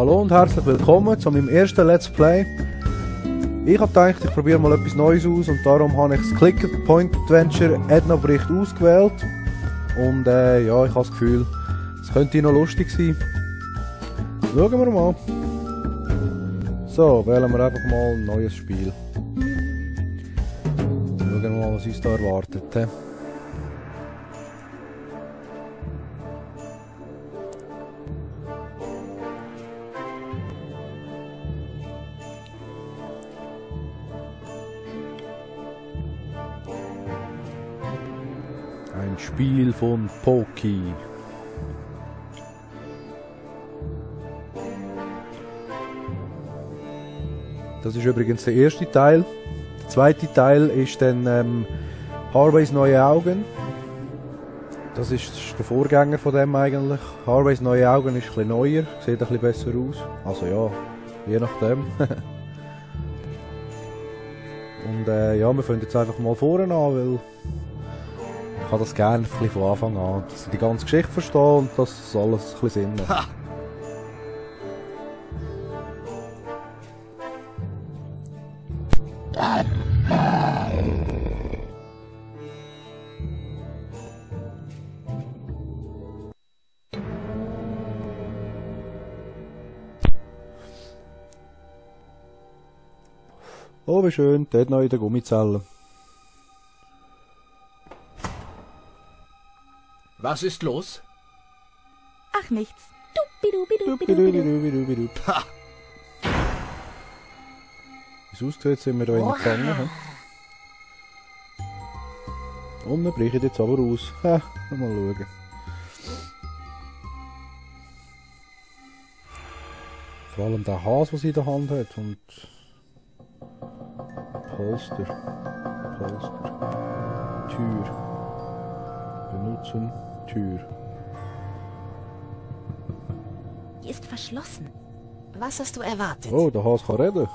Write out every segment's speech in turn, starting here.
Hallo und herzlich willkommen zu meinem ersten Let's Play. Ich habe gedacht, ich probiere mal etwas Neues aus und darum habe ich das Click Point Adventure Edna-Bericht ausgewählt. Und ja, ich habe das Gefühl, es könnte noch lustig sein. Schauen wir mal. So, wählen wir einfach mal ein neues Spiel. Schauen wir mal, was uns da erwartet. He? Ein Spiel von Poki. Das ist übrigens der erste Teil. Der zweite Teil ist dann Harveys neue Augen. Das ist der Vorgänger von dem eigentlich. Harveys neue Augen ist ein bisschen neuer, sieht ein bisschen besser aus. Also ja, je nachdem. Und ja, wir fangen jetzt einfach mal vorne an, weil ich habe das gerne ein bisschen von Anfang an, dass ich die ganze Geschichte verstehe und dass das alles ein bisschen Sinn macht. Oh, wie schön, dort noch in der Gummizelle. Was ist los? Ach, nichts. Dubidubidubidubidu. Ha! Wie es aussieht, sind wir da in der Zange. Und wir brechen jetzt aber aus. Ha, mal schauen. Vor allem der Hase, was sie in der Hand hat. Und Polster. Tür. Benutzen. Tür. Die ist verschlossen. Was hast du erwartet? Oh, der Hase kann reden.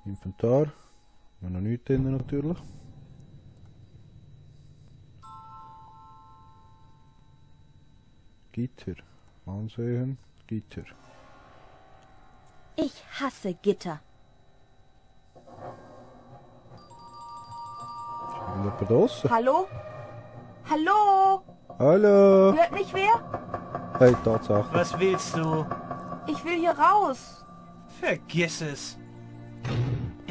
Inventar. Wir haben noch nichts drin natürlich. Gitter. Ansehen. Gitter. Ich hasse Gitter. Ist jemand draussen? Hallo? Hallo? Hallo! Hört mich wer? Hey, Tatsache. Was willst du? Ich will hier raus. Vergiss es.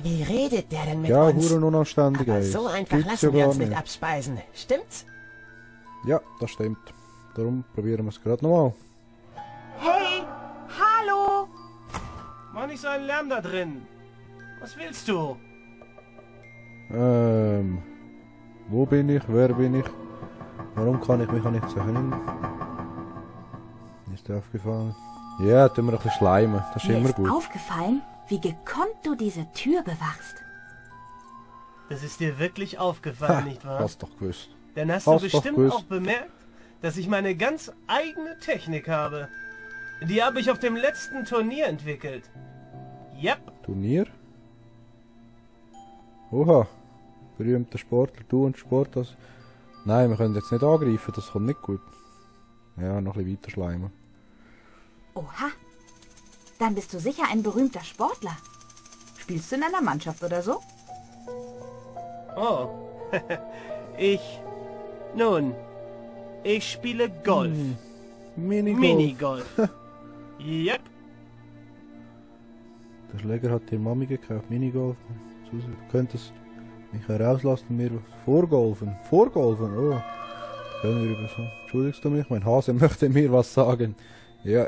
Wie redet der denn mit Ja, uns? Huren unanständig, Aber ey. so einfach Gibt's lassen ja wir gar uns nicht nicht. abspeisen. Stimmt's? Ja, das stimmt. Darum probieren wir es gerade nochmal. Hey, hallo? Mach nicht so einen Lärm da drin. Was willst du? Wo bin ich? Wer bin ich? Warum kann ich mich auch nicht sehen? Ist dir aufgefallen? Ja, tun wir ein bisschen schleimen. Das ist Mir immer ist gut. aufgefallen, wie gekonnt du diese Tür bewachst. Das ist dir wirklich aufgefallen, nicht wahr? Hast doch gewusst. Dann hast hast du doch bestimmt gewusst. auch bemerkt, dass ich meine ganz eigene Technik habe. Die habe ich auf dem letzten Turnier entwickelt. Yep. Turnier? Oha. Berühmter Sportler, du und Sport. Das... Nein, wir können jetzt nicht angreifen, das kommt nicht gut. Ja, noch ein bisschen weiter schleimen. Oha. Dann bist du sicher ein berühmter Sportler. Spielst du in einer Mannschaft oder so? Oh. Nun, ich spiele Golf. Minigolf. Minigolf. Yep. Der Schläger hat die Mami gekauft. Minigolf. Du könntest mich herauslassen und mir vorgolfen. Vorgolfen? Oh. Können wir über so. Entschuldigst du mich? Mein Hase möchte mir was sagen. Ja,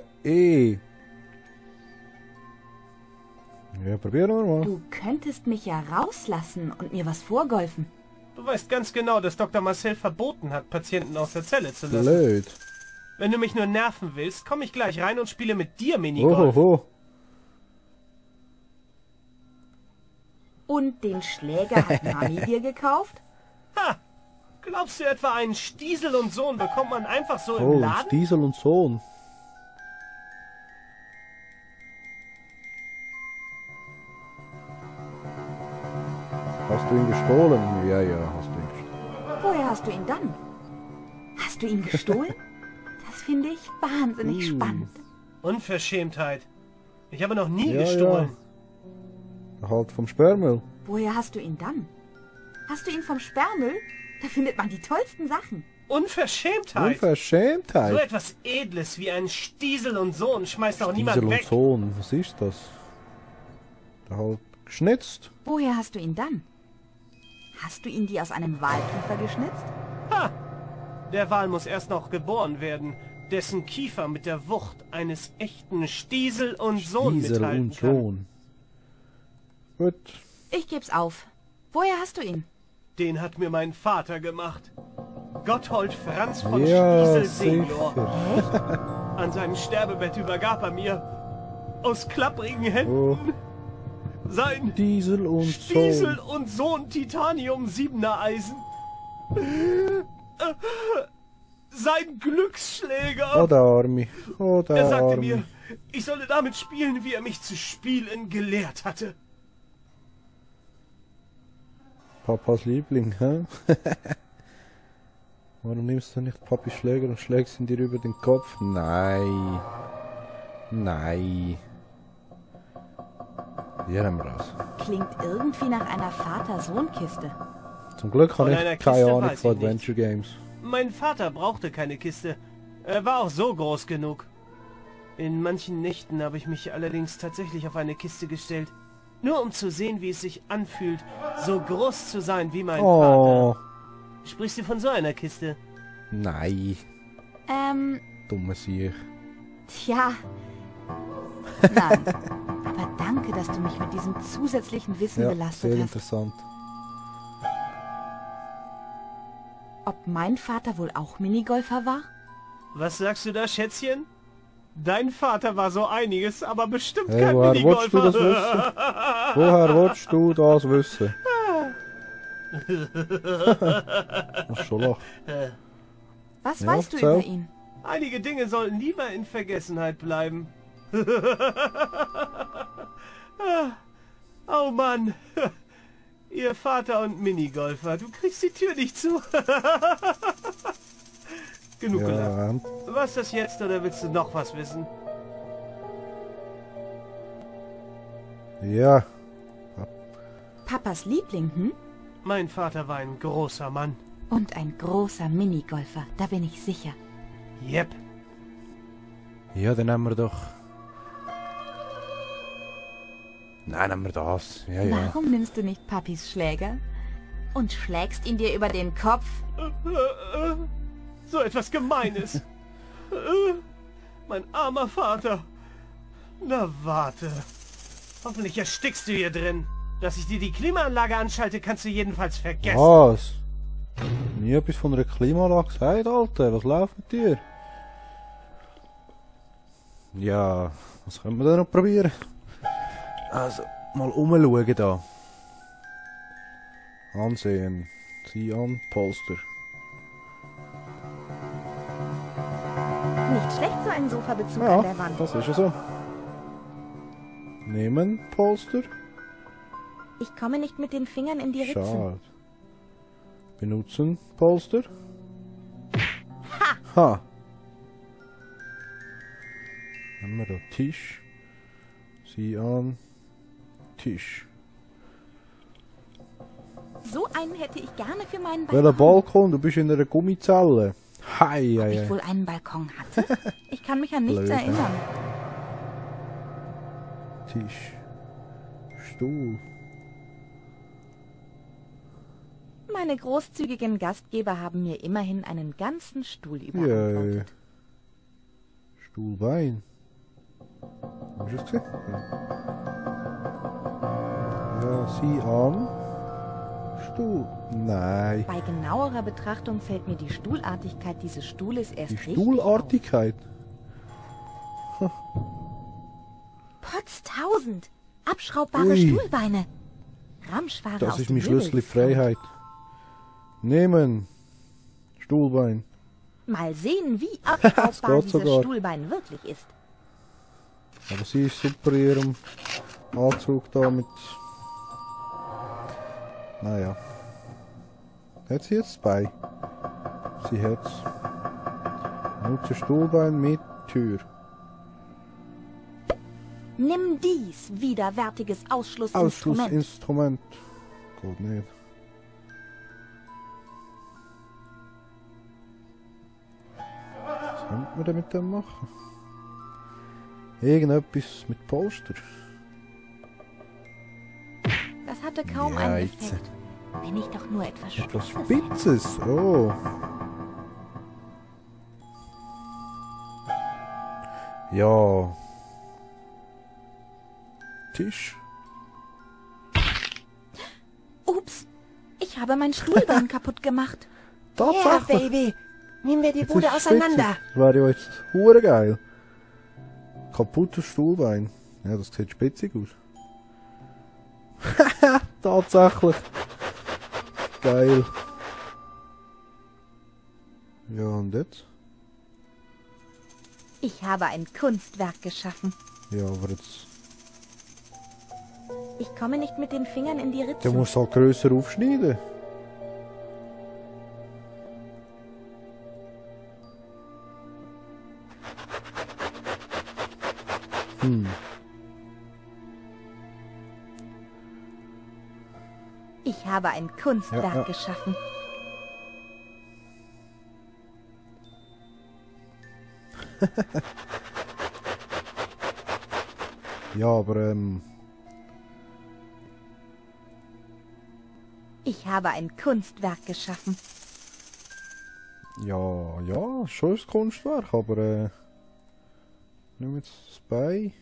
Ja, probieren wir mal. Du könntest mich ja rauslassen und mir was vorgolfen. Du weißt ganz genau, dass Dr. Marcel verboten hat, Patienten aus der Zelle zu lassen. Blöd. Wenn du mich nur nerven willst, komme ich gleich rein und spiele mit dir Minigolf. Ohoho. Und den Schläger hat Mami dir gekauft? Ha! Glaubst du etwa, einen Stiesel und Sohn bekommt man einfach so im Oh, Laden? Stiesel und Sohn. Hast du ihn gestohlen? Ja, hast du ihn gestohlen. Woher hast du ihn dann? Hast du ihn gestohlen? Das finde ich wahnsinnig spannend. Unverschämtheit. Ich habe noch nie gestohlen. Ja. Halt vom Sperrmüll. Woher hast du ihn dann? Hast du ihn vom Sperrmüll? Da findet man die tollsten Sachen. Unverschämtheit. Unverschämtheit. So etwas Edles wie ein Stiesel und Sohn schmeißt auch niemand Stiesel und weg. Sohn, was ist das? Da halt geschnitzt. Woher hast du ihn dann? Hast du ihn dir aus einem Walkiefer geschnitzt? Ha! Der Wal muss erst noch geboren werden, dessen Kiefer mit der Wucht eines echten Stiesel und Sohn Stiesel mithalten und kann. Sohn. Gut. Ich geb's auf. Woher hast du ihn? Den hat mir mein Vater gemacht. Gotthold Franz von Ja, Stiesel Senior. sicher. An seinem Sterbebett übergab er mir aus klapprigen Händen Oh. sein Stiesel und Stiesel Sohn. und Sohn Titanium 7er Eisen. Sein Glücksschläger. Oh, der Arme. Oh, der Er sagte Arme. mir, ich solle damit spielen, wie er mich zu spielen gelehrt hatte. Papas Liebling, hä? Warum nimmst du nicht Papis Schläger und schlägst ihn dir über den Kopf? Nein. Nein. Hier haben wir das. Klingt irgendwie nach einer Vater-Sohn-Kiste. Zum Glück Von habe einer ich keine Kiste Ahnung weiß von ich nicht. Adventure Games. Mein Vater brauchte keine Kiste. Er war auch so groß genug. In manchen Nächten habe ich mich allerdings tatsächlich auf eine Kiste gestellt. Nur um zu sehen, wie es sich anfühlt, so groß zu sein wie mein Oh, Vater. Sprichst du von so einer Kiste? nein. Dumme Sieg. Tja. Nein. Aber danke, dass du mich mit diesem zusätzlichen Wissen Ja, belastet sehr hast. interessant. Ob mein Vater wohl auch Minigolfer war? Was sagst du da, Schätzchen? Dein Vater war so einiges, aber bestimmt Hey, kein woher willst du das Minigolfer. wissen? Woher willst du das wissen? Ach, schon lach. Was Ja, weißt du erzähl. über ihn? Einige Dinge sollten lieber in Vergessenheit bleiben. Oh Mann. Ihr Vater und Minigolfer, du kriegst die Tür nicht zu. Genug gelacht. Ja, Was ist das jetzt oder willst du noch was wissen? ja. Papas Liebling, hm? Mein Vater war ein großer Mann. Und ein großer Minigolfer, da bin ich sicher. Yep. Ja, dann nehmen wir doch. Nein, nehmen wir das. Ja, ja. Warum nimmst du nicht Papis Schläger und schlägst ihn dir über den Kopf? So etwas Gemeines. Mein armer Vater. Na warte. Hoffentlich erstickst du hier drin. Dass ich dir die Klimaanlage anschalte, kannst du jedenfalls vergessen. Was? Nie etwas von einer Klimaanlage gesagt, Alter. Was läuft mit dir? Ja, was können wir denn noch probieren? Also, mal umschauen da. Ansehen. Sieh an, Polster. Nicht schlecht, so ein Sofabezug Ja, an der Wand. das ist ja so. Nehmen, Polster. Ich komme nicht mit den Fingern in die Ritzen. Schade. Benutzen, Polster. Ha! Haben wir da Tisch. Sieh an. Tisch. So einen hätte ich gerne für meinen Welcher Balkon. Balkon? Du bist in einer Gummizelle. Hei, Ob hei, ich hei. wohl einen Balkon hatte? Ich kann mich an nichts Blöd, erinnern. Tisch. Stuhl. Meine großzügigen Gastgeber haben mir immerhin einen ganzen Stuhl überantwortet. Stuhlbein. Hast du es gesehen? Ja, sieh an. Stuhl. Nein. Bei genauerer Betrachtung fällt mir die Stuhlartigkeit dieses Stuhles erst Die richtig Stuhlartigkeit. auf. Potztausend! Abschraubbare Ui. Stuhlbeine. Ramschware Das aus ist dem mein Schlüssel in Möbel. Freiheit. Nehmen. Stuhlbein. Mal sehen, wie Das abschraubbar geht dieses sogar. Stuhlbein wirklich ist. Aber sie ist super in ihrem Anzug da mit... Naja. Hat sie jetzt bei? Sie hat's. Nutze Stuhlbein mit Tür. Nimm dies, widerwärtiges Ausschlussinstrument. Ausschlussinstrument. Geht nicht. Was könnte man denn mit dem machen? Irgendetwas mit Polster. Das hatte kaum Ja, einen jetzt. Effekt. Wenn ich doch nur etwas Etwas Spitzes Spitzes. Oh. Ja. Tisch. Ups, ich habe mein Stuhlbein kaputt gemacht. Ja, Tatsächlich. Baby. Nehmen wir die Jetzt Bude ist es auseinander. spitzig. Das wäre ja jetzt hure geil. Kaputtes Stuhlbein. Ja, das sieht spitzig aus. Tatsächlich. Geil. Ja, und jetzt? Ich habe ein Kunstwerk geschaffen. Ja, aber jetzt... Ich komme nicht mit den Fingern in die Der Ritze. muss halt grösser aufschneiden. Ich habe ein Kunstwerk Ja. geschaffen. Ja, aber Ich habe ein Kunstwerk geschaffen. ja, schon ein Kunstwerk, aber nimm jetzt das Bein.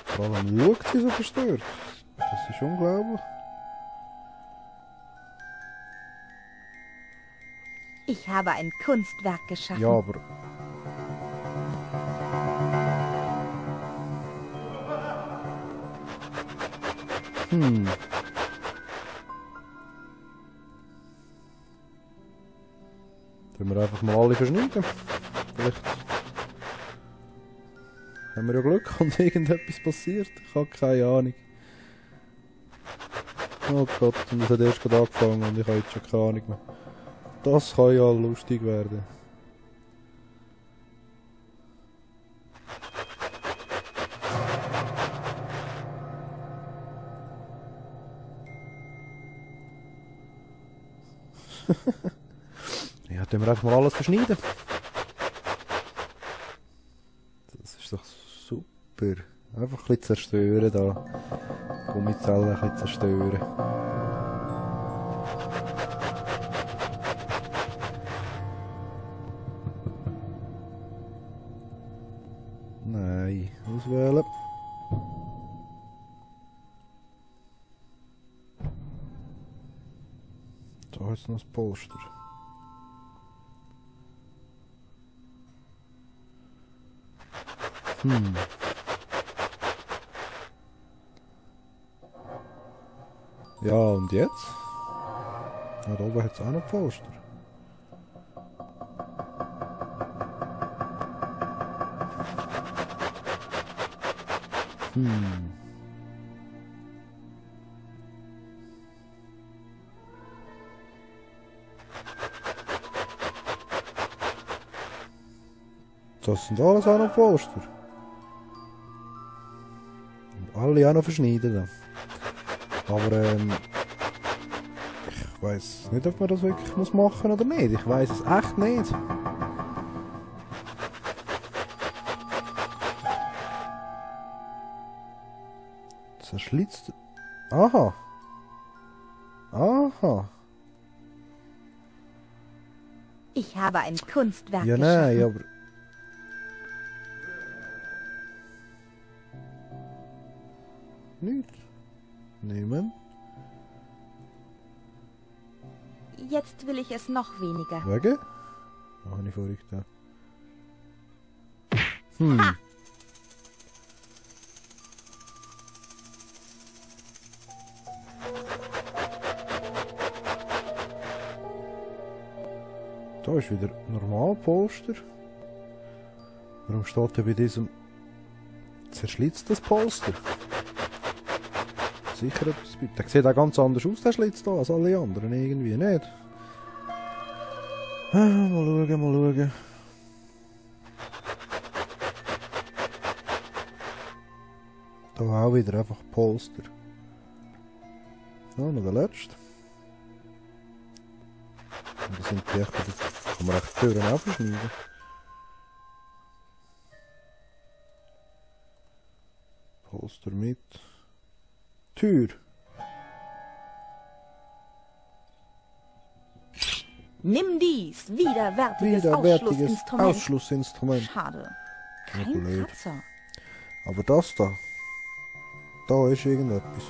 Vor allem schaut sie so verstört. Das ist unglaublich. Ich habe ein Kunstwerk geschaffen. Ja, aber... Sollen wir einfach mal alle verschneiden? Vielleicht haben wir ja Glück und irgendetwas passiert. Ich habe keine Ahnung. Oh Gott, und das hat erst gerade angefangen und ich habe jetzt schon keine Ahnung mehr. Das kann ja lustig werden. Ja, tun wir einfach mal alles verschneiden. Das ist doch super. Einfach ein bisschen zerstören da. Gummizellen ein bisschen zerstören. Nein, auswählen. Da ist noch das Poster. Ja, und jetzt? Ja, da oben hat es auch noch Poster. Das sind alles auch noch Poster. Und alle auch noch verschneiden. Dann. Aber ich weiß nicht, ob man das wirklich muss machen oder nicht. Ich weiß es echt nicht. Zerschlitzt. Aha. Aha. Ich habe ein Kunstwerk Ja, geschaffen. nein, aber... Nicht. Nehmen. Jetzt will ich es noch weniger. Wegen? Was habe ich vorhin getan? Da ist wieder normal Polster. Warum steht da bei diesem zerschlitzt das Polster? Sicher etwas gibt. Der sieht auch ganz anders aus, der Schlitz da, als alle anderen irgendwie, nicht? Mal schauen, mal schauen. Da auch wieder einfach Polster. Ja, noch der letzte. Und das sind die echt, da kann man echt die Türen aufschneiden. Polster mit. Tür. Nimm dies, widerwärtiges Widerwärtiges Ausschlussinstrument. Ausschlussinstrument. Schade. Ja, Kein blöd. Kratzer. Aber das da ist irgendetwas.